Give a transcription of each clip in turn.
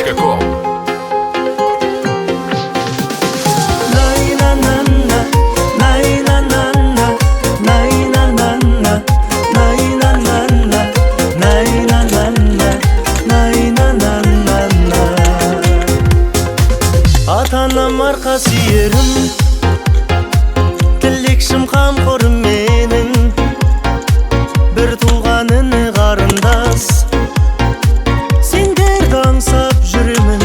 gmail.com. Ата-анам арқа сүйерім, тілекшім қамқорым менің, бір туған іні қарындас, сендерді аңсап жүремін.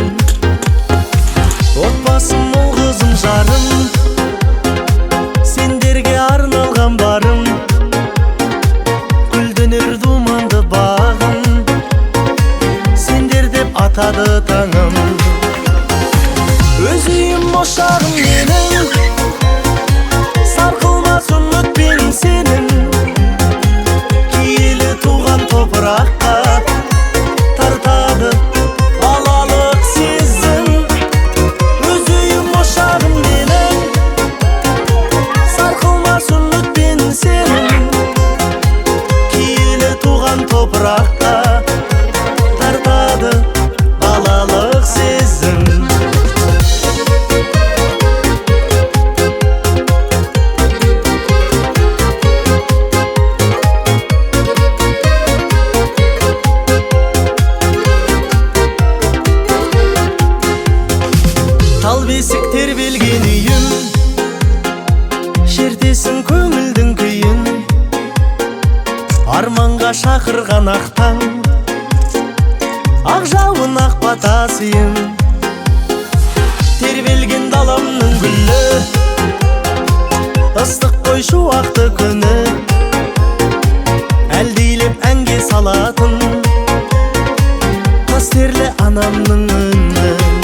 Отбасым ұл қызым жарым, сендерге арналған барым, гүлденер думанды бағым, сендер деп атады таңым. Өз үйім ошағым менің, сарқылмас үміт пен сенім, киелі туған топыраққа тартады балалық сезім. Өз үйім ошағым менің, сарқылмас үміт пен сенім, киелі туған топыраққа тартады балалық сезім. Тал бесік тербелген үйім, шертесің көңілдің күйін, арманға шақырған ақ таң, ақ жауын ақ бата сыйың. Тербелген даламның гүлі, ыстық қой шуақты күні, әлдилеп әнге салатын қастерлі анамның үні.